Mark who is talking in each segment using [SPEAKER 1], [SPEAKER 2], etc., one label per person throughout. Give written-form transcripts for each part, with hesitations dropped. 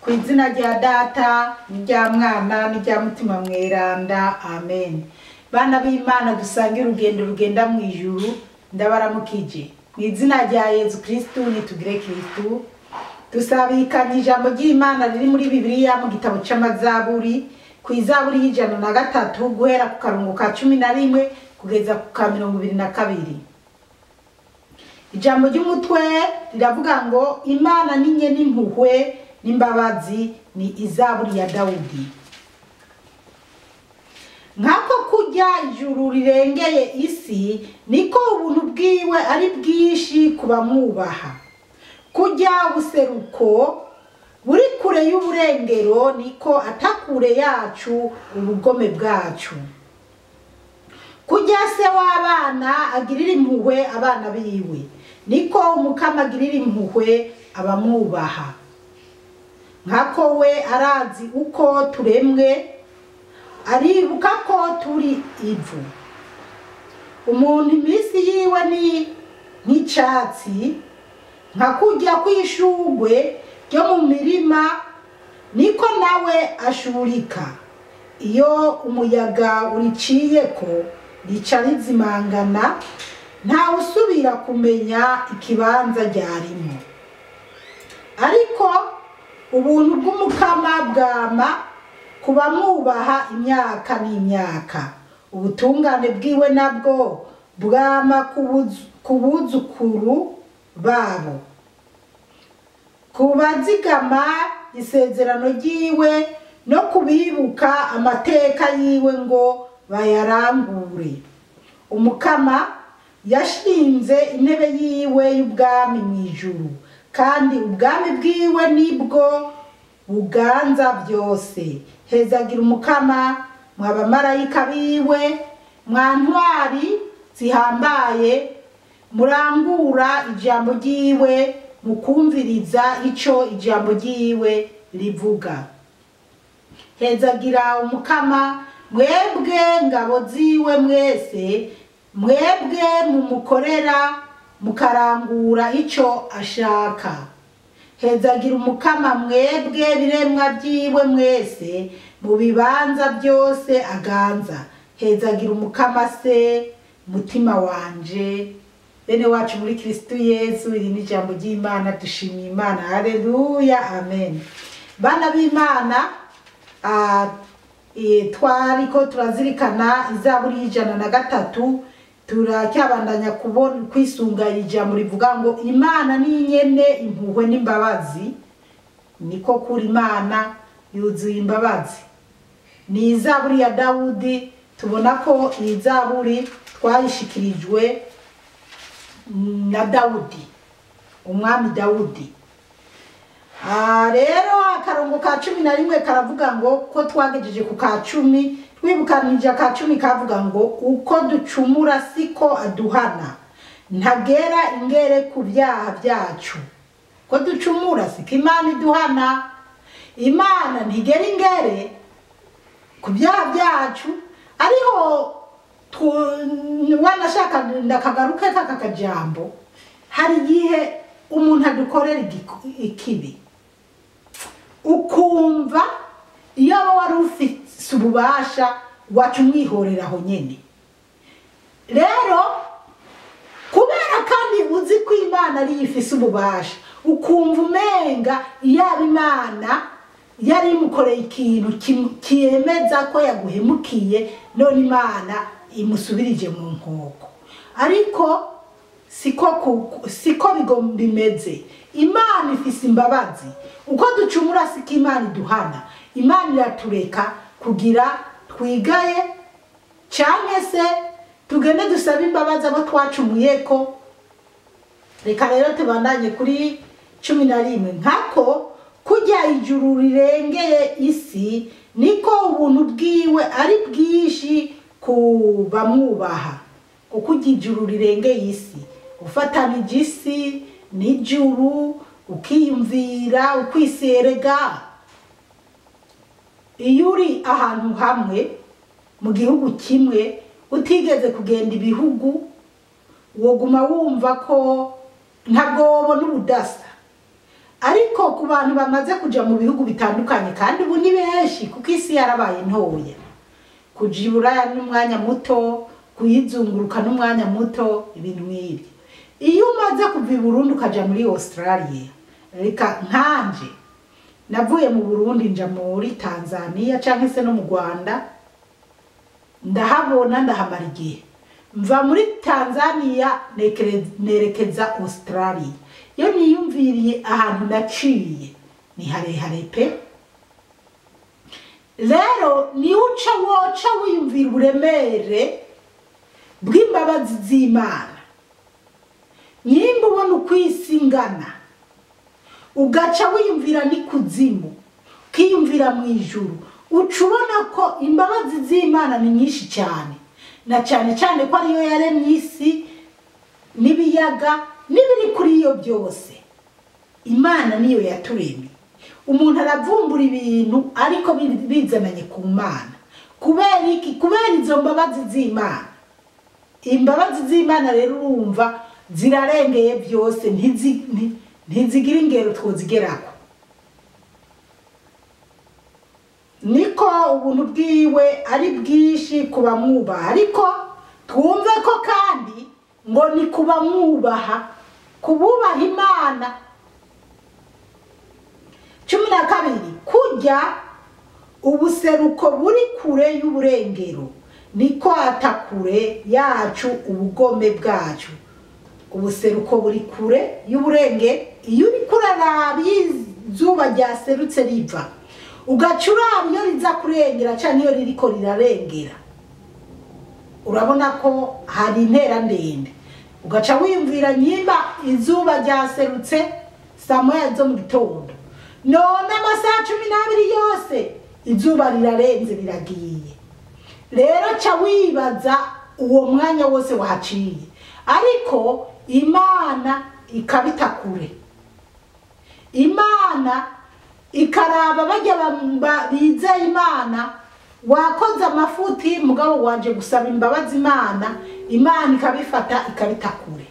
[SPEAKER 1] Ku izina rya Data n'irya Mwana n'irya Mutima Mweranda, amen. Bana b'Imana dusange urugendo rugenda mu ijuru, ndabaramukije mu izina rya Yezu Kristu. Nitugire Kristu. Dusabikanye ijambo ry'Imana riri muri Bibiliya mu gitabo c'Amazaburi, ku izaburi y'103, guhera ku karongo ka 11 kugeza ku ka 22. Ijambo ry'umutwe riravuga ngo: Imana ni nye n'impuhwe n'imbabazi. Ni izaburi ya Dawudi. Nkako kurya ijuru rirengeye isi, niko ubuntu bwiwe ari bwinshi ku bamwubaha. Kurya ubuseruko buri kure y'uburengero, niko atakure yacu ubugome bwacu. Kurya se w'abana agirira impuhwe abana biwe, niko Umukama agirira impuhwe abamwubaha. Nkako we arazi uko turemwe, aribuka ko turi ivu. Umuntu iminsi yiwe ni nk'icatsi, nka kurya kw'ishurwe ryo mu mirima, niko nawe ashurika. Iyo umuyaga uriciyeko, rica rizimangana, ntawe usubira kumenya ikibanza ryarimo. Ariko ubuntu bw'Umukama bwama ku bamwubaha imyaka n'imyaka, ubutungane bwiwe nabwo bwama ku buzukuru babo, ku bazigama isezerano ryiwe no kubibuka amateka yiwe ngo bayarangure. Umukama yashinze intebe yiwe y'ubwami mu ijuru, kandi ubwami bwiwe nibwo buganza byose. Hezagira Umukama, mwa bamarayika biwe, mwa ntwari zihambaye, murangura ijambo ryiwe, mukumviriza ico ijambo ryiwe rivuga. Hezagira Umukama, mwebwe ngabo ziwe mwese, mwebwe mumukorera mukarangura ico ashaka. Hezagira Umukama, mwebwe biremwa vyiwe mwese, mu bibanza byose aganza. Hezagira Umukama se mutima wanje. Bene wacu muri Kristu Yesu, iri ni ijambo ry'Imana. Dushimiye Imana. Haleluya, amen. Bana b'Imana, twariko turazirikana izaburi y'103. Turacyabandanya kubona kwisunga ijambo rivuga ngo: Imana ni nyene impuhwe n'imbabazi. Niko kuri, Imana yuzuye imbabazi. Ni izaburi ya Dawudi. Tubona ko iyi zaburi twayishikirijwe na Dawudi, umwami Dawudi. Rero akarongo ka 11 karavuga ngo, ko twagejeje ku ka 10, twibukanije aka 10 kavuga ngo: uko ducumura siko aduhana, ntagera ingere ku byaha byacu. Ko ducumura siko Imana iduhana, Imana ntigera ingere ku byaha byacu. Ariho wanashaka ndakagaruke kaka kajambo, hari igihe umuntu adukorera ikibi, ukumva iyo wari ufise ububasha waca umwihorera aho nyene. Rero kubera kandi uzi ko Imana ariyo ifise ububasha, ukumva umenga iyaba Imana yari imukoreye ikintu kiyemeza ko yaguhemukiye, none Imana imusubirije mu nkoko. Ariko siko bimeze. Imana ifise imbabazi. Uko ducumura siko Imana iduhana. Imana iratureka kugira twigaye, canke se tugende dusabe imbabazi abo twacumuyeko. Reka rero tubandanye kuri 11. Nkako kurya ijuru rirengeye isi, niko ubuntu bwiwe ari bwinshi ku bamwubaha. Uko ijuru rirengeye isi, ufatanije isi n'ijuru, ukiyumvira ukwiserega. Iyo uri ahantu hamwe mu gihugu kimwe, utigeze kugenda ibihugu, woguma wumva ko ntabwo wobona ubudasa. Ariko ku bantu bamaze kuja mu bihugu bitandukanye, kandi ubu ni benshi kuko isi yarabaye ntoya, kuja i Buraya n'umwanya muto, kuyizunguruka n'umwanya muto, ibintu nk'ibyo. Iyo umaze kuva i Burundi ukaja muri Australia, reka nkanje navuye mu Burundi nja muri Tanzania canke se no mu Rwanda, ndahabona ndahamara igihe. Mva muri Tanzania nerekeza Australia. Iyo niyumviriye ahantu naciye ni harehare pe. Rero ni uca woca wiyumvira uburemere bw'imbabazi z'Imana. Nimba ubona uko isi ingana, ugaca wiyumvira n'ikuzimu, ukiyumvira mu ijuru, uca ubona ko imbabazi z'Imana ni nyinshi cyane, na cyane cyane ko ariyo yaremye isi n'ibiyaga n'ibiri kuri iyo byose. Imana niyo yaturemye. Umuntu aravumbura ibintu ariko bizananye ku Mana. Kubera iki? Kubera izo mbabazi z'Imana. Imbabazi z'Imana rero urumva zirarengeye byose, ntizigira ingero twozigerako. Niko ubuntu bwiwe ari bwinshi kubamwubaha, ariko twumve ko kandi ngo ni kubamwubaha, kububaha Imana. 12, kurya ubuseruko buri kure y'uburengero, niko atakure yacu ubugome bwacu. Ubuseruko buri kure y'uburenge, iyo uri kuraraba izuba ryaserutse riva, ugaca uraba iyo riza kurengera canke iyo ririko rirarengera, urabona ko hari intera ndende. Ugaca wiyumvira nyimba izuba ryaserutse saa moya zo mu gitondo, none amasaha 12 yose izuba rirarenze riragiye. Rero ca wibaza uwo mwanya wose wahaciye, ariko Imana ikabita kure. Imana ikaraba bajya bizeye Imana, wakoze amafuti mugabo waje gusaba imbabazi Imana, Imana ikabifata ikabita kure.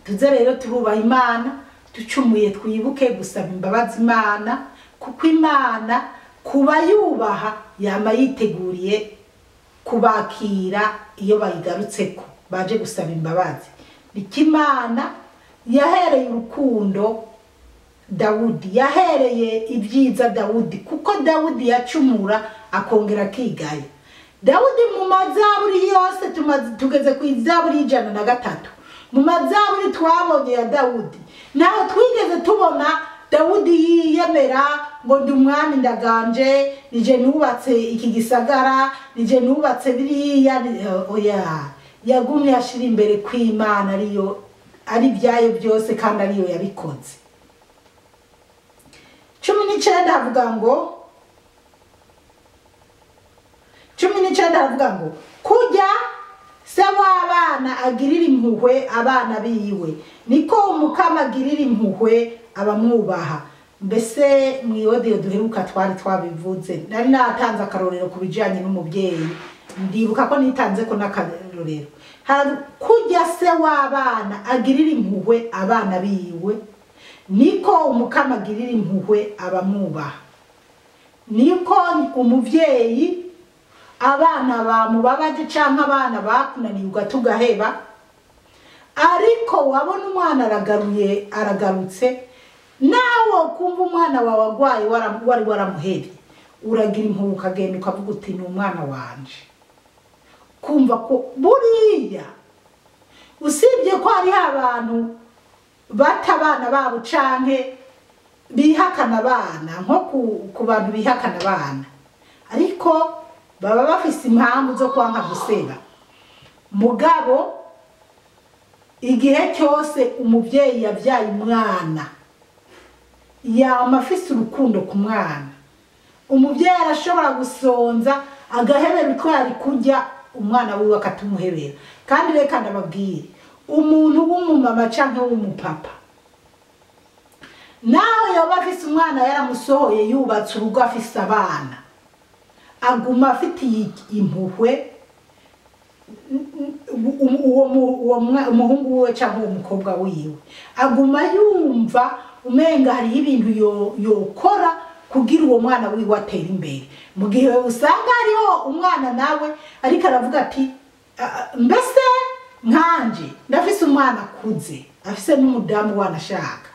[SPEAKER 1] Tuze rero turubaha Imana, ducumuye twibuke gusaba imbabazi Imana, kuko Imana kuba yubaha yama yiteguriye kubakira iyo bayigarutseko baje gusaba imbabazi. Imana yahereye urukundo Dawudi, yahereye ibyiza Dawudi, kuko Dawudi yacumura akongera akigaya. Dawudi mu mazaburi yose tugeze ku izaburi 103, mu mazaburi twabonye ya Dawudi, naho twigeze tubona Dawudi yiyemera ngo ndi umwami ndaganje, nije nubatse iki gisagara, nije nubatse biriya. Oya, yagumye ashira imbere kw'Imana ariyo ari byayo byose kandi ariyo yabikoze. 19 havuga ngo, 19 havuga ngo kujya se w'abana agirira impuhwe abana biwe, niko umukama agirira impuhwe abamwubaha. Mbese mu iodiyo duheruka twari twabivuze, nari natanze akarorero ku bijanye n'umubyeyi, ndibuka ko nitanze ko n'akarorero. Kujya se w'abana agirira impuhwe abana biwe, niko umukama agirira impuhwe abamwubaha. Niko umuvyeyi abana bamubabaje canke abana bakunaniye ugatugaheba, ariko wabona umwana aragaruye aragarutse, nawe kumva umwana wawe agwaye wari waramuhebye, uragira impuhwe ukagenda ukavuga uti ni umwana wanje. Kumva ko buriya usibye ko hariho abantu bata abana babo canke bihakana abana, nko ku bantu bihakana abana, ariko baba bafise impamvu zo kwanka guseba. Mugabo igihe cyose umuvyeyi yavyaye umwana, yama afise urukundo ku mwana. Umuvyeyi arashobora gusonza agahebera uko yari kurya, umwana wiwe akatumuhebera. Kandi reka ndababwire, umuntu w'umumama canke w'umupapa nawe yoba afise umwana yaramusohoye yubatse urugo afise abana, aguma afitiye impuhwe uwo muhungu wiwe canke uwo mukobwa wiwe, aguma yumva umenga hariho ibintu yokora kugira uwo mwana wiwe atere imbere. Mu gihe usanga hariho umwana nawe ariko aravuga ati mbese nkanje ndafise umwana akuze afise n'umudamu wanashaka,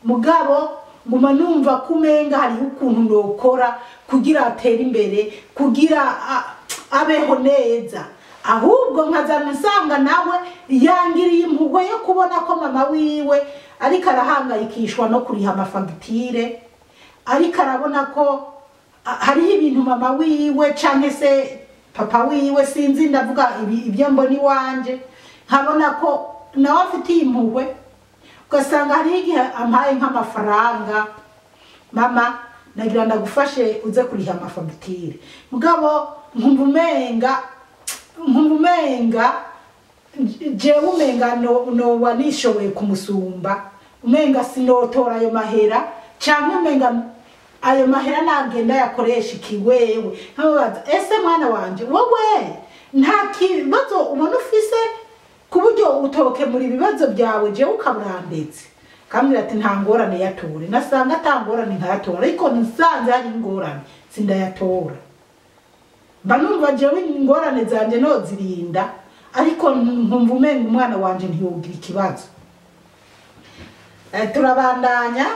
[SPEAKER 1] mugabo nguma numva ko umenga hariho ukuntu nokora kugira atere imbere, kugira abeho neza. Ahubwo nkaza nsanga nawe yangiriye impuhwe yo kubona ko mama wiwe ariko arahangayikishwa no kuriha amafagitire, ariko arabona ko hariho ibintu mama wiwe canke se papa wiwe, sinzi ndavuga ibyo mbona iwanje, nkabona ko nawe afitiye impuhwe. Ugasanga hariho igihe ampaye nk'amafaranga, mama nagira ndagufashe uze kuriha amafagitire, mugabo nkumva umenga jewe umenga noba nishoboye kumusumba, umenga sinotora ayo mahera, canke umenga ayo mahera nagenda yakoresha ikiwewe. Nkamubaza, ese mwana wanje wowe nta kibazo ubona ufise ku buryo utokemura ibibazo byawe jewe ukaburandetse? Kambwira ati nta ngorane yatore. Nasanga ata ngorane nkayatora, ariko nsanze hari ingorane sindayatora. Mba numva jewe ingorane zanje nozirinda, ariko nkumva umenga umwana wanje ntiyogira ikibazo. Turabandanya.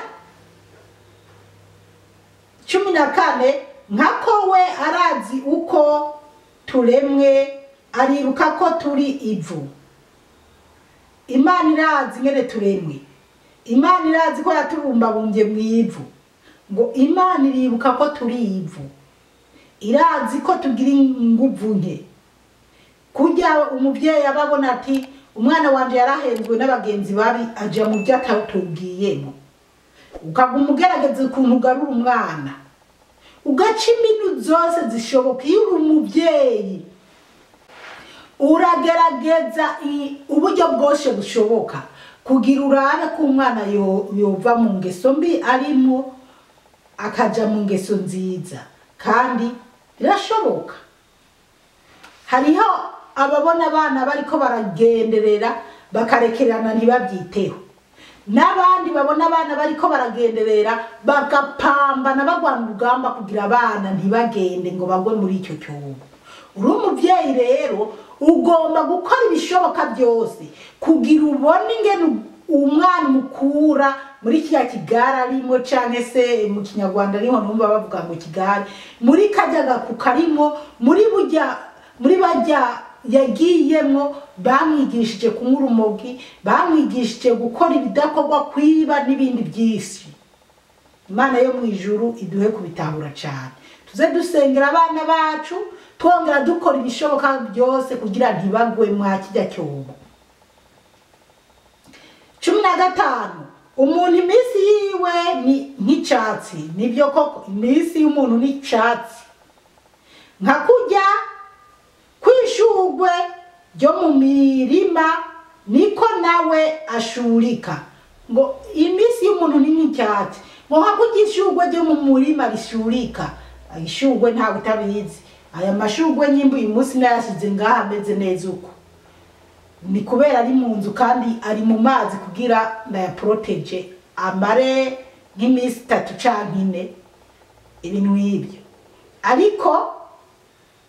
[SPEAKER 1] 14 nkako we arazi uko turemwe, aribuka ko turi ivu. Imana irazi ngene turemwe, Imana irazi ko yatubumbabumbye mu ivu. Ngo Imana iribuka ko turi ivu, irazi ko tugira inguvu nke. Kurya umuvyeyi ababona ati umwana wanje yarahenzwe n'abagenzi babi aja mu byo atatubwiyemo, ukaguma ugerageza ukuntu ugarura umwana, ugaca iminu zose zishoboka. Iyo uri umuvyeyi uragerageza uburyo bwose bushoboka kugira urabe ko umwana yova mu ngeso mbi arimo akaja mu ngeso nziza, kandi birashoboka. Hariho ababona abana bariko baragenderera bakarekerana ntibabyiteho, n'abandi babona abana bariko baragenderera bagapambana bagwana urugamba kugira abana ntibagende ngo bagwe muri icyo cyobo. Uri umuvyeyi rero ugomba gukora ibishoboka byose kugira ubone ingene umwana mukura muri kiriya kigara arimo, canke se mu Kinyarwanda niho numva bavuga ngo kigare, muri kajya gaku karimo, muri burya muri bajya yagiyemo bamwigishije kunywa urumogi, bamwigishije gukora ibidakorwa, kwiba n'ibindi byinshi. Imana yo mu ijuru iduhe kubitahura cyane. Tuze dusengera abana bacu, twongera dukora ibishoboka byose kugira ntibagwe mwa kijya cyobo. 15 umuntu iminsi yiwe ni nk'icyatsi. Nibyo koko iminsi y'umuntu ni icyatsi, nka kurya kwishugwe ryo mu mirima niko nawe ashurika. Ngo iminsi y'umuntu ni nk'icyatsi, ngo nka kurya ishugwe ryo mu murima rishurika. Ishugwe ntawe utabizi, aya mashugwe nyimba uyu munsi nayashize ngaha ameze neza uko ni kubera ari mu nzu kandi ari mu mazi kugira ndayaproteje amare nk'iminsi 3 canke 4, ibintu nk'ibyo. Ariko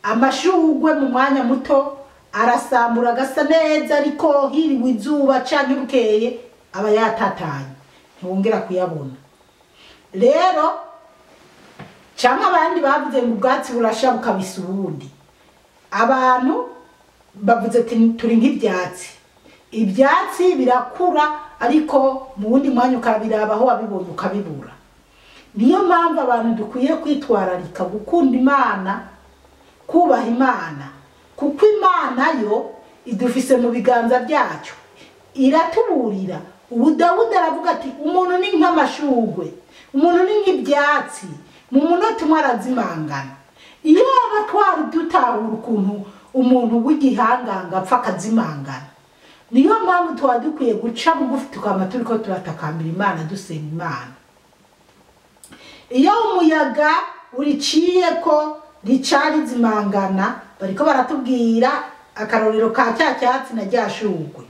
[SPEAKER 1] amashugwe mu mwanya muto arasambura agasa neza, ariko hiriwe izuba canke bukeye aba yatatanye, ntiwongera kuyabona. Rero canke abandi bavuze ngo ubwatsi burasha bukabisa ubundi. Abantu bavuze ati turi nk'ibyatsi, ibyatsi birakura ariko mu wundi mwanya ukabiraba aho wabibonye ukabibura. Niyo mpamvu abantu dukwiye kwitwararika gukunda Imana, kubaha Imana, kuko Imana yo idufise mu biganza byacu, iratuburira. Ubu Dawudi aravuga ati umuntu ni nk'amashugwe, umuntu ni nk'ibyatsi, mu munota umwe arazimangana. Iyo aba twari dutahura ukuntu umuntu w'igihanganga apfa akazimangana, niyo mpamvu tuba dukwiye guca bugufi tukama turiko turatakambira Imana, dusenga Imana. Iyo umuyaga uriciye ko rica rizimangana, bariko baratubwira akarorero ka cya cyatsi na rya shugwe.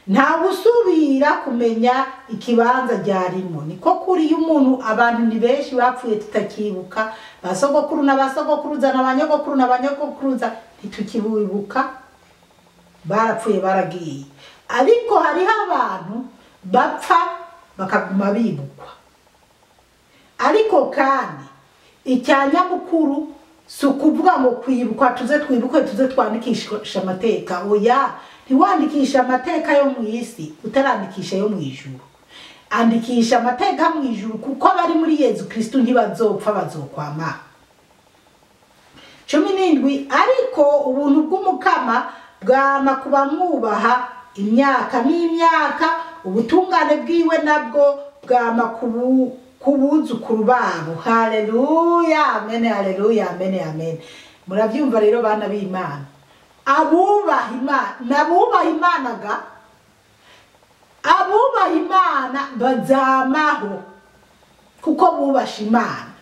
[SPEAKER 1] Nta gusubira kumenya ikibanza ryarimo. Niko kuri y'umuntu, abantu ni benshi bapfuye tutakibuka, basogokuru n'abasogokuruza n'abanyogokuru n'abanyogokuruza ntitukibibuka, barapfuye baragiye. Ariko hariho abantu bapfa bakaguma bibukwa. Ariko kandi icyanyamukuru si ukuvuga ngo kwibukwa tuze twibukwe tuze twandikisha amateka. Oya, ntiwandikisha amateka yo mu isi utarandikisha yo mu ijuru. Andikisha amateka mu ijuru, kuko abari muri Yezu Kristu ntibazopfa, bazokwama. 17 Ariko ubuntu bw'Umukama bwama kubamwubaha imyaka n'imyaka, ubutungane bwiwe nabwo bwama kubuzukuru babo. Haleluya, amen, haleluya, amen, amen. Muravyumva rero bana b'Imana, abubaha Imana n'abubaha Imana ga, abubaha Imana bazamaho kuko bubasha Imana.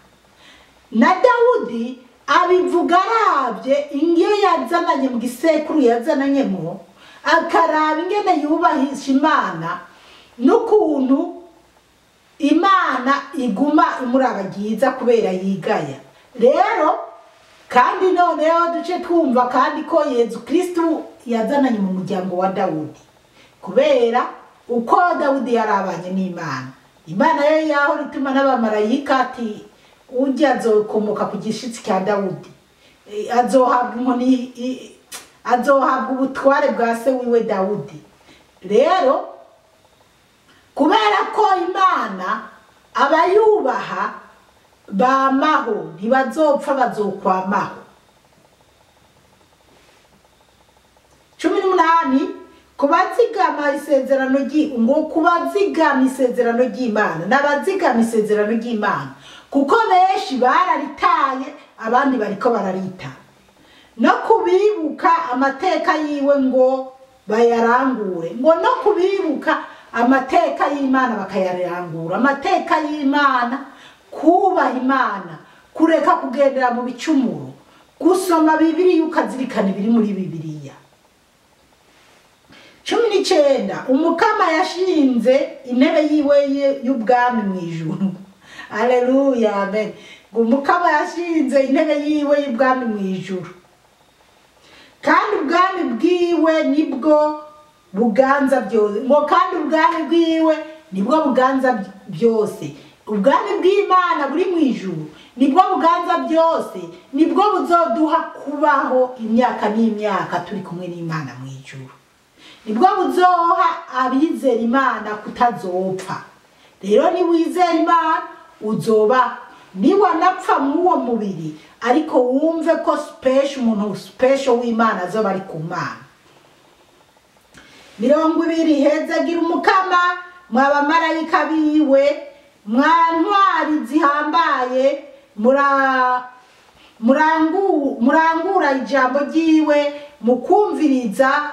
[SPEAKER 1] Na Dawudi abivuga aravye ingiyo yazananye mu gisekuru yazananyemo, akaraba ingene yubahisha Imana n'ukuntu Imana iguma imuraba ryiza kubera yigaya. Rero kandi noneho duce twumva kandi ko Yezu Kristu yazananye mu muryango wa Dawudi, kubera uko Dawudi yarabanye n'Imana. Imana yo yaho rituma n'abamarayika ati ujya azokomoka ku gishitsi cya Dawudi, azohabwa inkoni, azohabwa ubutware bwa se wiwe Dawudi. Rero kubera ko Imana abayubaha bamaho, ntibazopfa, bazokwamaho. 18 Kubazigama isezerano ngo kubazigama isezerano ry'Imana n'abazigama isezerano ry'Imana, kuko benshi bararitaye abandi bariko bararita, no kubibuka amateka yiwe ngo bayarangure, ngo no kubibuka amateka y'Imana bakayarangura. Amateka y'Imana, kubaha Imana, kureka kugendera mu bicumuro, gusoma Bibiliya ukazirikana ibiri muri Bibiliya. 19 Umukama yashinze intebe yiwe y'ubwami mu ijuru. Haleluya, amen. Umukama yashinze intebe yiwe y'ubwami mu ijuru, kandi ubwami bwiwe nibwo buganza byose. Ngo kandi ubwami bwiwe nibwo buganza byose. Ubwami bw'Imana buri mu ijuru nibwo buganza byose, nibwo buzoduha kubaho imyaka n'imyaka turi kumwe n'Imana mu ijuru. Nibwo buzoha abizera Imana kutazopfa. Rero ni wizera Imana uzoba, niwanapfa mw'uwo mubiri, ariko wumve ko special, umuntu special w'Imana azoba ari ku Mana. 20 Hezagira Umukama mwabamarayika biwe, mwa ntwari zihambaye, murangura ijambo ryiwe, mukumviriza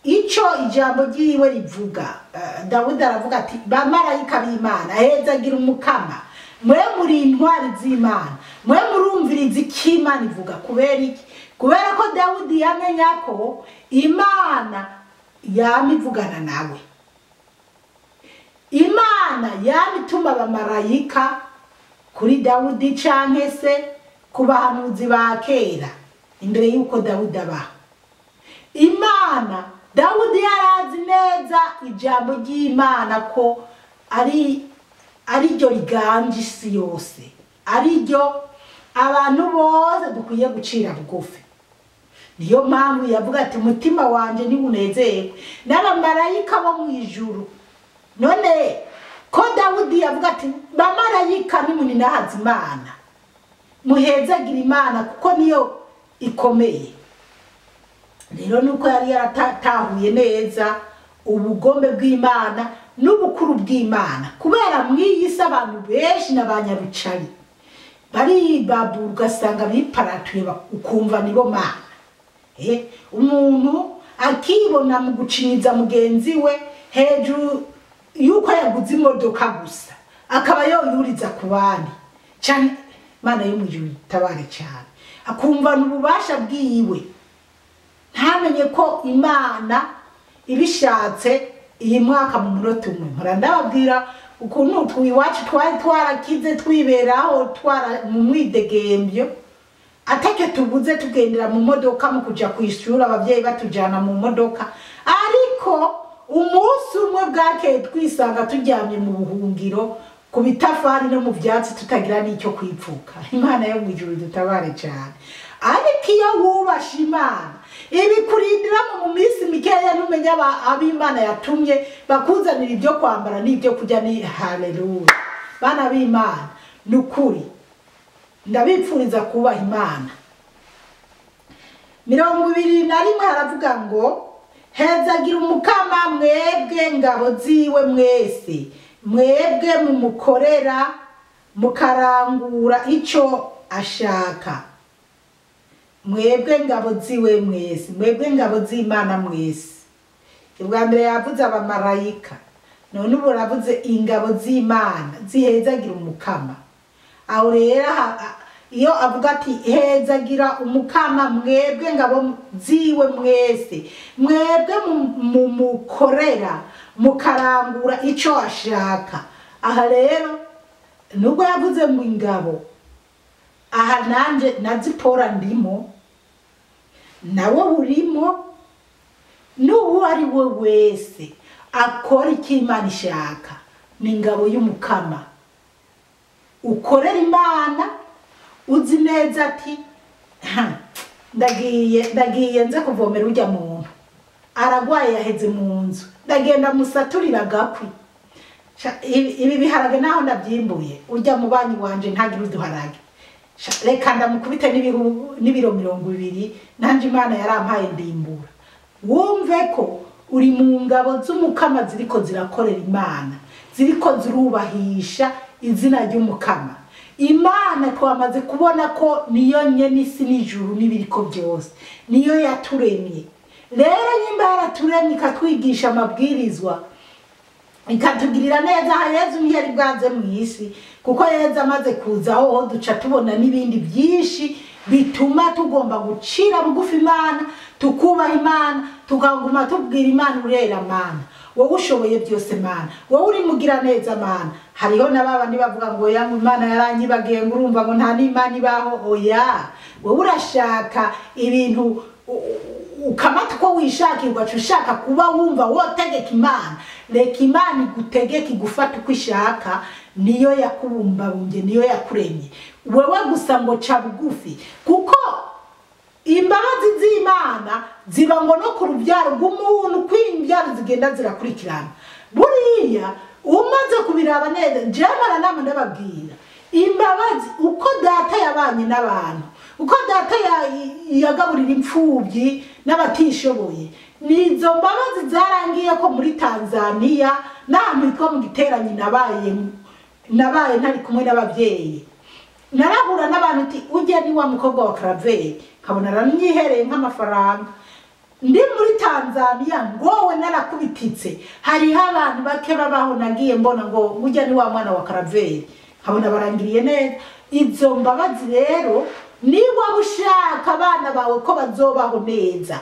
[SPEAKER 1] ico ijambo ryiwe rivuga. Dawudi aravuga ati bamarayika b'Imana, hezagira Umukama, mwe muri intwari z'Imana, mwe murumviriza icyo Imana ivuga. Kubera iki? Kubera ko Dawudi yamenya ko Imana yamivugana nawe, Imana yamituma abamarayika kuri Dawudi canke se ku bahanuzi ba kera imbere y'uko Dawudi abaho. Imana, Dawudi yarazi neza ijambo ry'Imana ko ari ryo riganje isi yose, ari ryo abantu bose dukwiye gucira bugufi. Niyo mpamvu yavuga ati umutima wanje ntiwunezerwe n'abamarayika bo mu ijuru. None ko Dawudi yavuga ati bamarayika nimuninahaza Imana, muhezagira Imana kuko niyo ikomeye. Rero nuko yari yaratahuye neza ubugombe bw'Imana n'ubukuru bw'Imana, kubera mw'iyi si abantu benshi n'abanyarucari baribabura, ugasanga biparatuye, ukumva nibo Mana. Umuntu akibona mu gucinyiza mugenzi we hejuru yuko yaguze imodoka gusa, akaba yoyuriza ku bandi cyane. Imana yo mu ijuru itabare cyane, akumva n'ububasha bwiwe, ntamenye ko Imana ibishatse Iyi mwaka mu munota umwe mpora ndababwira ukuntu iwacu twari twarakize, twiberaho twara mu mwidegembyo, atacyo tubuze, tugendera mu modoka mu kuja kwishura, abavyeyi batujana mu modoka. Ariko umunsi umwe bwakeye twisanga turyamye mu buhungiro ku bitafari no mu vyatsi, tutagira n'icyo kwipfuka. Imana yo mw'ijuru dutabare cyane. Ariko iyo wubashe Imana ibikurindira mu minsi mikeya, numenya ab'Imana yatumye bakuzanira ibyo kwambara n'ibyo kurya. Ni haleluya. Bana b'Imana, ni ukuri ndabipfuriza kubaha Imana. 21 haravuga ngo: "Hezagira Umukama mwebwe ngabo ziwe mwese, mwebwe mumukorera mukarangura ico ashaka." Mwebwe ngabo ziwe mwese, mwebwe ngabo z'Imana mwese. Ubwa mbere yavuze abamarayika, none ubu aravuze ingabo z'Imana zihezagira Umukama. Aho rero iyo avuga ati: "Hezagira Umukama mwebwe ngabo ziwe mwese, mwebwe mumukorera mukarangura ico ashaka", aha rero nubwo yavuze mu ingabo, aha nanje na Zipora ndimo, nawe urimo, n'uwo ari we wese akora icyo Imana ishaka ni ingabo y'Umukama. Ukorera Imana uzi neza ati: "Ndagiye nze kuvomera ujya muntu aragwaye yaheze mu nzu, ndagenda musaturira agakwi. Ibi biharage naho ndabyimbuye, ujya mu banyi wanje ntagira uduharage, reka ndamukubite n'ibiro 20, nanje Imana yarampaye ndimbura." Wumve ko uri mu ngabo z'Umukama ziriko zirakorera Imana, ziriko zirubahisha izina ry'Umukama. Imana twamaze kubona ko niyo nyene isi n'ijuru n'ibiriko byose, niyo yaturemye. Rero nyimba yaraturemye ikatwigisha amabwirizwa, ikatugirira neza, aha Yezu ntiyari bwaze mu isi, kuko Yezu amaze kuza aho duca tubona n'ibindi byinshi bituma tugomba gucira bugufi Imana, tukubaha Imana, tukaguma tubwira Imana: "Urera Mana, wowe ushoboye byose Mana, wowe uri mugira neza Mana." Hariho n'ababandi bavuga ngo: "Oya, ngo Imana yaranyibagiye, ngo urumva ngo nta n'Imana ibaho." Oya, wowe urashaka ibintu ukamata uko wishakira, ugaca ushaka kuba wumva wotegeka Imana. Reka Imana igutegeke, igufata uko ishaka. Niyo yakubumbabumbye, niyo yakuremye. Wewe gusa ngo ca bugufi, kuko imbabazi z'Imana ziba ngo no ku rubyaro rw'umuntu, uko imbyaro zigenda zirakurikirana. Buriya umaze kubiraba neza, jewe nama ndababwira imbabazi, uko data yabanye n'abantu, uko data yagaburira imfubyi n'abatishoboye, nizo mbabazi zarangiye ko muri Tanzania n'ahantu hitwa mu giteranyi nabaye ntari kumwe n'ababyeyi, narahura n'abantu uti: "Ujya ni wa mukobwa wa Karaveri", nkabona aranyihereye nk'amafaranga. Ndi muri Tanzania ngowe narakubititse, hariho abantu bake babaho nagiye mbona ngo: "Ujya ni wa mwana wa Karaveri", nkabona barangiriye neza. Izo mbabazi rero, niba ushaka abana bawe ko bazobaho neza,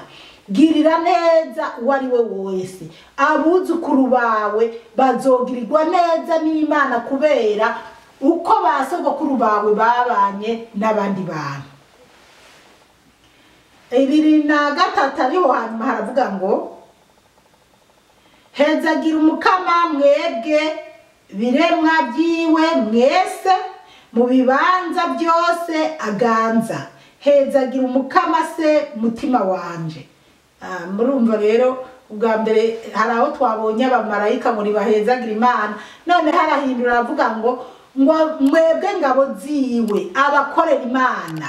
[SPEAKER 1] girira neza uwo ari we wese. Abuzukuru bawe bazogirirwa neza n'Imana kubera uko ba sogokuru bawe babanye n'abandi bantu. 23 ariho hanyuma haravuga ngo: "Hezagira Umukama mwebwe biremwa byiwe mwese, mu bibanza byose aganza. Hezagira Umukama se mutima wanje." Murumva rero, ubwa mbere hari aho twabonye abamarayika ngo nibahezagira Imana, none harahindura aravuga ngo mwebwe ngabo ziwe, abakorera Imana,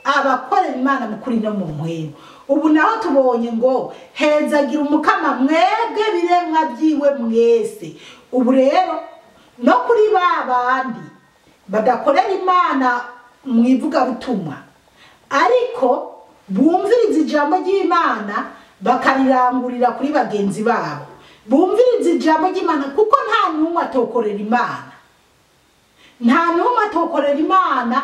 [SPEAKER 1] abakorera Imana mu kuri no mu mpwemu. Ubu naho tubonye ngo: "Hezagira Umukama mwebwe biremwa byiwe mwese." Ubu rero no kuri ba bandi badakorera Imana mu ivugabutumwa, ariko bumviriza ijambo ry'Imana bakarirangurira kuri bagenzi babo, bumviriza ijambo ry'Imana, kuko nta n'umwe atokorera Imana, nta n'umwe atokorera Imana.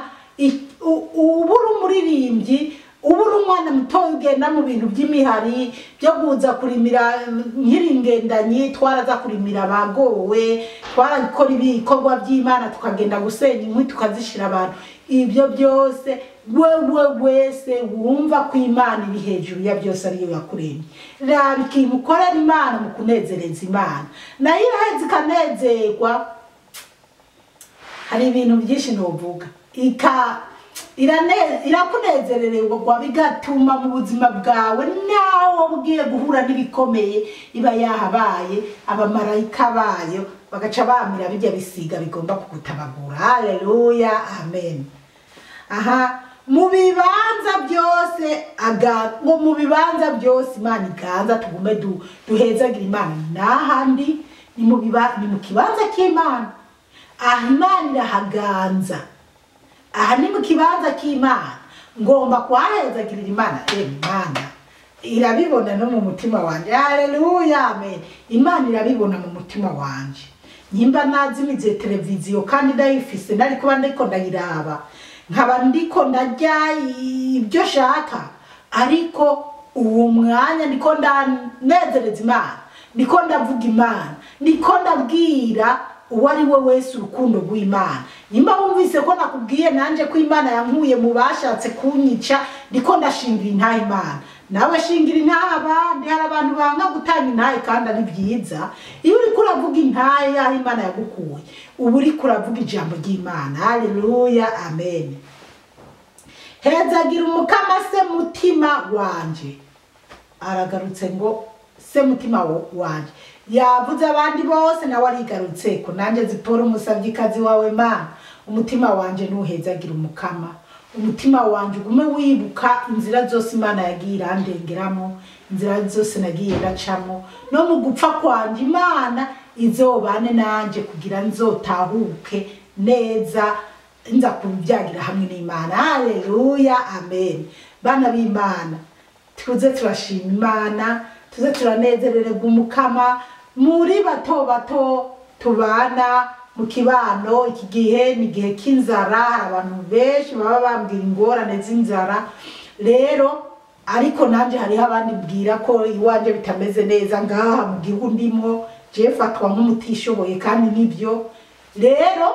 [SPEAKER 1] Uba uri umuririmbyi. Ubu uri umwana mutoya ugenda mu bintu by'imihari byo kuza kurimira nyiringendanyi, twaraza kurimira abagowe, twarakora ibikorwa by'Imana, tukagenda gusenya inkwi tukazishira abantu. Ibyo byose wewe wese wumva ko Imana iri hejuru ya byose ariyo yakuremye, raba ikintu ukorera Imana mu kunezereza Imana, nayo iraheza ikanezerwa. Hari ibintu byinshi novuga, irakunezerererwa bigatuma mu buzima bwawe nawe ugiye guhura n'ibikomeye iba yahabaye, abamarayika bayo bagaca bamira bijya bisiga bigomba kugutabagura. Haleluya, amen. Aha mu bibanza byose ngo mu bibanza byose Imana iganza, tugume duhezagira Imana. N'ahandi ni mu kibanza cy'Imana, aha Imana irahaganza, aha ni mu kibanza cy'Imana, ngomba kuhahezagirira Imana. Imana irabibona no mu mutima wanje. Haleluya, amen. Imana irabibona mu mutima wanje. Nyimba nazimize televiziyo kandi ndayifise, nari kuba ndiko ndayiraba, nkaba ndiko ndarya ibyo shaka, ariko uwo mwanya ndiko ndanezereza Imana, ndiko ndavuga Imana, ndiko ndabwira uwo ari we wese urukundo rw'Imana. Nimba wumvise ko nakubwiye nanje ko Imana yankuye mu bashatse kunyica, ndiko ndashingira intahe Imana. Nawe shingira intahe abandi. Hari abantu banga gutanga intahe kandi ari byiza. Iyo uriko uravuga intahe y'aho Imana yagukuye, uba uriko uravuga ijambo ry'Imana. Haleluya, amen. Hezagira Umukama se mutima wanje. Aragarutse ngo se mutima wanje, yavuze abandi bose nawe arigarutse ko nanje Zipora umusavyikazi wawe Mana, umutima wanje nuhezagira Umukama. Umutima wanje ugume wibuka inzira zose Imana yagiye irandengeramo, inzira zose nagiye ndacamo, no mu gupfa kwanje Imana izobane nanje kugira nzotahuke neza, nza kubyagira hamwe n'Imana. Haleluya, amen. Bana b'Imana, tuze turashima Imana, tuze turanezerererwa Umukama. Muri bato bato tubana mu kibano, iki gihe ni igihe cy'inzara, hari abantu benshi baba bambwira ingorane z'inzara rero, ariko nanje hariho abandi mbwira ko iwanje bitameze neza ngaha mu gihugu ndimo, je fatwa nk'umutishoboye kandi nibyo. Rero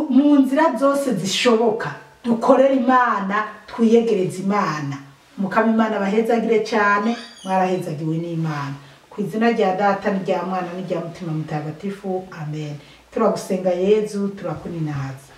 [SPEAKER 1] mu nzira zose zishoboka dukorera Imana, twiyegereza Imana. Mukama Imana bahezagire cyane, mwarahezagiwe n'Imana. Ku izina rya Data n'irya Mwana n'irya Mutima Mutagatifu, amen. Turagusenga Yezu, turakuninaza.